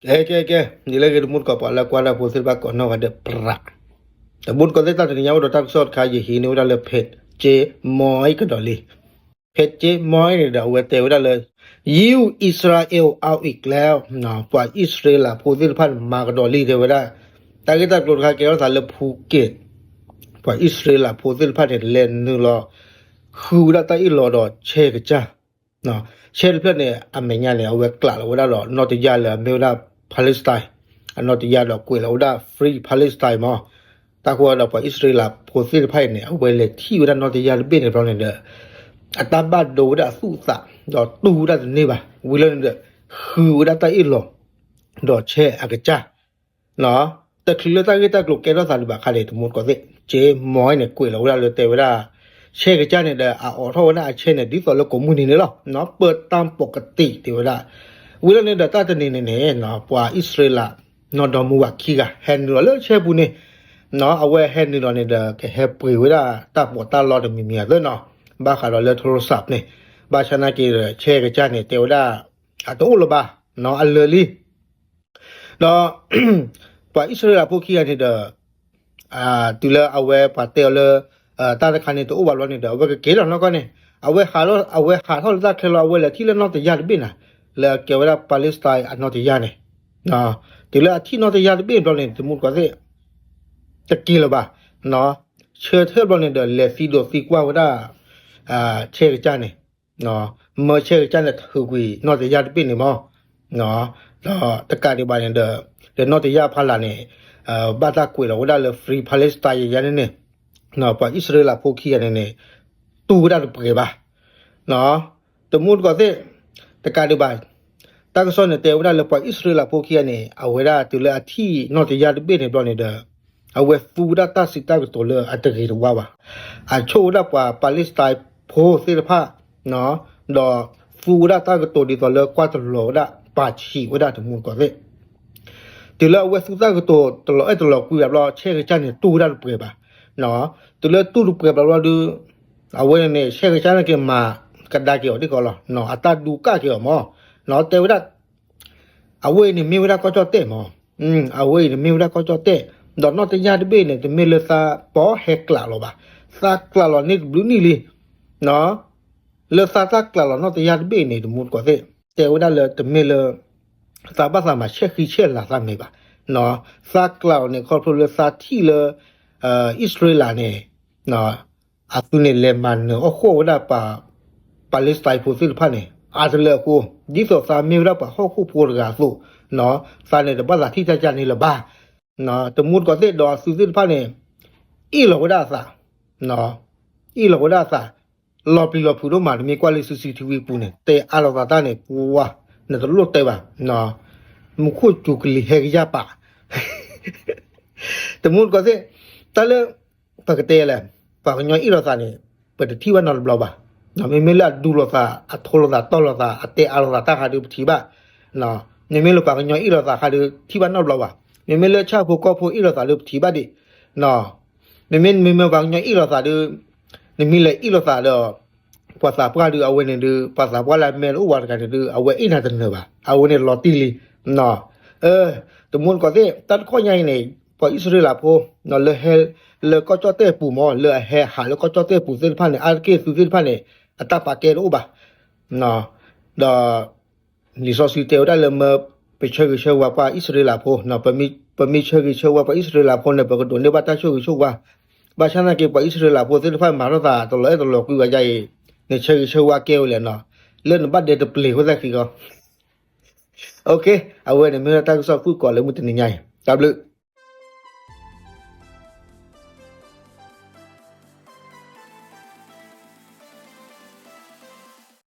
ကဲ ကဲ ကဲ ဒ်လဲၣ်ဂ့ၤ တမူတကိး ပှၤလၢကွၢ်တၢ်ဖိသ့ၣ်တဖၣ်ကိးနီၢ်ဂၤဒဲး ပြး တမူတကိးသ့ၣ် တၢ်တနံၤညါအိၣ်ဒီးတၢ်ကစီၣ်တခါ ယဟံးန့ၢ်ဝဲဒၣ်လၢ ဖဲက့မီကဒီးလံ ဖဲက့မီန့ၣ်ဒီး အဝဲတဲဝဲဒၣ်လၢ ယူၢ် အံၣ်စရ့လး အီၣ်အံၣ်ကျဲ ပှၤအံၣ်စရ့လးဖိသ့ၣ်တဖၣ်န့ၣ် မၤကဒီးလံ တဲဝဲဒၣ် တၢ်ဂ့ၢ်တၢ်ကျိၤတခါ ကဲထီၣ်သးလၢဖူက့း ပှၤအံၣ်စရ့လးဖိသ့ၣ်တဖၣ်န့ၣ် လဲၤနုာ်လီၤ ဃုဝဲဒၣ်တၢ်အ့ၣ်လိာ်ဒီးဆဲးကစၢ် ဆဲးတဖျၢၣ်န့ၣ် အမဲာ်ညါန့ၣ် အဝဲကျးလီၤဝဲဒၣ်ဒီး နီၢ်တယၢ်လၢ အမ့ၢ်ဝဲဒၣ် Palestine အနီၢ်တယၢ်ဒီး ကွဲးလီၤဝဲဒၣ် Free Palestine မး တၢ်ဃိဒီး ပှၤအံၣ်စရ့လးဖိသ့ၣ်တဖၣ်အံၤန့ၣ် အဝဲလဲၤထံၣ်ဝဲဒၣ်နီၢ်တယၢ်တဘ့ၣ်န့ၣ်ဘျီန့ၣ်ဒီး အတၢ်ဘၣ်ဒိဝဲဒၣ်အသူၣ်အသး ဒီးတူၢ်ဝဲဒၣ်တန့ၢ်ဘၣ် ဝံၤလီၤန့ၣ်ဒီး ဃုဝဲဒၣ်တၢ်အ့ၣ်လိာ် ဒီးဆဲးအကစၢ် တချုးလၢတၢ်ဂ့ၢ်တၢ်ကျိၤကဲထီၣ်သးဒံးဘၣ်အခါန့ၣ် တမူတကိးသ့ၣ် က့မီန့ၣ် ကွဲးလီၤဝဲဒၣ်လၢတဲဝဲဒၣ် ဆဲးကစၢ်န့ၣ်ဒီး အအိးထီၣ်ဝဲဒၣ်အဆဲးန့ၣ် ဒ်သိးလၢကိးမုၢ်နံၤန့ၣ်လီၤ ပၢတၢ်ပီးကတံာ်တဲဝဲဒၣ် ဝံၤလီၤန့ၣ်ဒီး တၢ်တနံၤန့ၣ်န့ၣ် ပှၤအံၣ်စရ့လး နီၢ်ဒီမါဝၤခံဂၤ ဟဲနုာ်လီၤလၢဆဲးပူၤန့ၣ် အဝဲဟဲနုာ်လီၤန့ၣ်ဒီး ကဟဲပှ့ၤဝဲဒၣ်တၢ်ပီးတၢ်လီတမံၤမံၤအသိးနီၤ ဘၣ်ဃးဒီးလၢ telephone န့ၣ် ဘၣ်ဆၣ်နာ်က့ဒီး ဆဲးကစၢ်န့ၣ် တဲဝဲဒၣ် အတအိၣ်လၢၤဘၣ် အလၢာ်လံ ဒီး ပှၤအံၣ်စရ့လးဖိခံဂၤန့ၣ်ဒီး တုၤလၢအဝဲပှၤတဲအီၤလၢ တၢ်တခါန့ၣ်တအိၣ်ဘၣ်ဘျီန့ၣ်ဒီး အဝဲကက့ၤလီၤနီၢ်ကီၢ်န့ၣ် အဝဲဟးထီၣ်လၢတၢ်ချၢလီၤ အဝဲလဲၤထံၣ်လၢနီၢ်တယၢ်တဘ့ၣ်နၤ လၢအကဲဝဲဒၣ် Palestine အနီၢ်တယၢ်န့ၣ် တုၤလၢအထံၣ်နီၢ်တယၢ်တဘ့ၣ်ဘျီန့ၣ် တမူတကိးသ့ၣ် တက့ၤလၢၤဘၣ် ဆၢထၢၣ်ဘျီန့ၣ်ဒီး လဲၤသံဒိးသံကွၢ်ဝဲဒၣ် ဆဲးကစၢ်န့ၣ် မၢဆဲးကစၢ်န့ၣ်ထုးကွံာ်နီၢ်တယၢ်တဘ့ၣ်န့ၣ်မး ဒီးတကးဒံးဘၣ်န့ၣ်ဒီး ဒီးနီၢ်တယၢ်ဖီလာ်န့ၣ် ဘၣ်တၢ်ကွဲးလီၤဝဲဒၣ်လၢ Free Palestine ယၤန့ၣ်န့ၣ် ပှၤအံၣ်စရ့လးဖိခံဂၤန့ၣ်န့ၣ် တူၢ်ဝဲဒၣ်တပှဲၤဘၣ် တမူတကိးသ့ၣ် တကးဒံးဘၣ် တၢ်ကစီၣ်န့ၣ်တဲဝဲဒၣ်လၢပှၤအံၣ်စရ့လးဖိခံဂၤန့ၣ် အဝဲဒၣ်တုၤလၢအထံၣ်နီၢ်တယၢ်တဘ့ၣ်န့ၣ်ဘျီန့ၣ်ဒီး အဝဲသူဝဲဒၣ်တၢ်စံးတၢ်ကတိၤလၢအတဂ့ၤတဝါဘၣ် အဆိၣ်ဝဲဒၣ်ပှၤ Palestine ဖိသ့ၣ်တဖၣ် ဒီးသူဝဲဒၣ်တၢ်ကတိၤဒ်သိးလၢကွၢ်တလီၤဝဲဒၣ် ပာ်ဆံးဝဲဒၣ်တမူတကိးသ့ၣ် တုၤလၢအဝဲသူတၢ်ကတိၤတလီၤအဲၣ်တလီၤကွံဘၣ်ဘျီ ဆဲးကစၢ်န့ၣ်တူၢ်ဝဲဒၣ်တပှဲၤဘၣ် တုၤလၢတူၢ်တပှဲၤဘၣ်ဘျီဒီး အဝဲန့ၣ်န့ၣ် ဆဲးကစၢ်န့ၣ်က့ၤမၤကဒါက့ၤအီၤဒ်ကီးလီၤ အတၢ်ဒူကၣ်က့ၤအီၤမး တဲဝဲဒၣ် အဝဲအံၤန့ၣ်မ့ၢ်ဝဲဒၣ်ကီၢ်ကၠီၣ်တဲၣ်မး အဝဲအံၤန့ၣ်မ့ၢ်ဝဲဒၣ်ကီၢ်ကၠီၣ်တဲၣ် ဒီးနီၢ်တယၢ်တဘ့ၣ်န့ၣ် တမ့ၢ်လၢသးပီဟဲကျးလီၤဘၣ် သးကျးလီၤန့ၢ်တဘျုးနံၣ်လံ လၢသးတၢ်ကျးလီၤနီၢ်တယၢ်တဘ့ၣ်န့ၣ် တမူတကိးသ့ၣ် တဲဝဲဒၣ်လၢတမ့ၢ်လၢ သးဘၣ်သးမၤဆဲးဃံဆဲးလၤသးမ့ၢ်ဘၣ် သးကျးလီၤန့ၣ် ခီဖျိလၢသးထံၣ်လၢ အံၣ်စရ့လးန့ၣ် အသုန့ၣ်လဲၤမၤနၢၤအီၣ်ဃီၣ်ဝဲဒၣ်ပှၤ Palestine ဖိသ့ၣ်တဖၣ်န့ၣ် အါတလၢအဃိ ဒ်သိးသးမ့ၢ်ဝဲဒၣ်ပှၤဟီၣ်ခိၣ်ဖိတဂၤအသိး သးန့ၣ်တဘၣ်သးထံၣ်တၢ်ကါန့ၣ်လၢၤဘၣ် တမူတကိးသ့ၣ်ဒီးအသုသ့ၣ်တဖၣ်န့ၣ် အ့ၣ်လီၤဝဲဒၣ်အသး အ့ၣ်လီၤဝဲဒၣ်အသး လီၤပျံၤလီၤဖုးဒိၣ်မး တမ့ၢ်ကွၢ်လၢ စီစီထံဝံၤ အပူၤန့ၣ် တဲအါလိာ်သးတၢ်န့ၣ် ပှၤ နတလိၣ်တဲဘၣ် မူခိၣ်စူၤကလံၤဟဲကယၢ်ပာ် တမူတကိးသ့ၣ် တၢ်လၢ ပကတဲလဲၣ် ပှၤကညီအ့ၣ်လိာ်သးန့ၣ် ပတထံၣ်ဘၣ်နီတဘျီဘၣ် မ့မ့ၢ်လၢအဒူလိာ်သး အထိလိာ်သး တီၢ်လိာ်သး အတဲအါလိာ်သးတၢ်ခါဒုးပထံၣ်ဘၣ် မ့မ့ၢ်လၢပှၤကညီအ့ၣ်လိာ်သးခါဒုးထံၣ်ဘၣ်နီတဘျီဘၣ် မ့မ့ၢ်လၢဆၣ်ဖိကီၢ်ဖိအ့ၣ်လိာ်သးဒုးပထံၣ်ဘၣ်ဒံး မ့မ့ၢ်မ့မ့ၢ်ပှၤကညီအ့ၣ်လိာ်သးဒုး နမ့ၢ်လဲၤအ့ၣ်လိာ်သးဒီး ပှၤသးပှၢ်ဒုးအဝဲန့ၣ်ဒုး ပှၤသးပှၢ်လၢအမဲတအိၣ်ဝဲတဂၤန့ၣ်ဒုး အဝဲအ့ၣ်နၤတနၢၤဘၣ် အဝဲန့ၣ်လီၤတံၢ်လံ တမူတကိးသ့ၣ် တၢ်တခီညါအံၤန့ၣ် ပှၤအံၣ်စရ့လးဖိ လၢဟဲ လၢကီၢ်ကၠီၣ်တဲၣ်ပူၤမး လၢအဟဲဟးလၢကီၢ်ကၠီၣ်တဲၣ်ပူၤသ့ၣ်တဖၣ်န့ၣ် အါတက့ၢ်သုသ့ၣ်တဖၣ်န့ၣ် အတၢ်ပာ်ကဲတအိၣ်ဘၣ် ဒီး လံာ်စီဆှံတဲဝဲဒၣ်လၢမၢ ပဆၢဂ့ၤဆၢဝါပှၤအံၣ်စရ့လးဖိ ပမ့ၢ်ဆၢဂ့ၤဆၢဝါပှၤအံၣ်စရ့လးဖိန့ၣ် ပကဒိးန့ၢ်ဘၣ်တၢ်ဆိၣ်ဂ့ၤဆိၣ်ဝါ ဘၣ်ဆၣ်သနာ်က့ ပှၤအံၣ်စရ့လးဖိသ့ၣ်တဖၣ်မၤထီၣ်သးတလီၤအဲၣ်တလီၤကွံဝဲဒ်အံၤ နဆၢဂ့ၤဆၢဝါကဲဝဲလဲၣ်နီၤ လၢနဘၣ်ဒဲးတပျ့ၤဃိသၣ်ခံဂီၢ် အဝဲန့ၣ်မ့ၢ်ဝဲဒၣ်တၢ်ကစီၣ်ဖုၣ်ကိာ်လၢမုၢ်တနံၤညါအံၤ တၢ်ဘျုး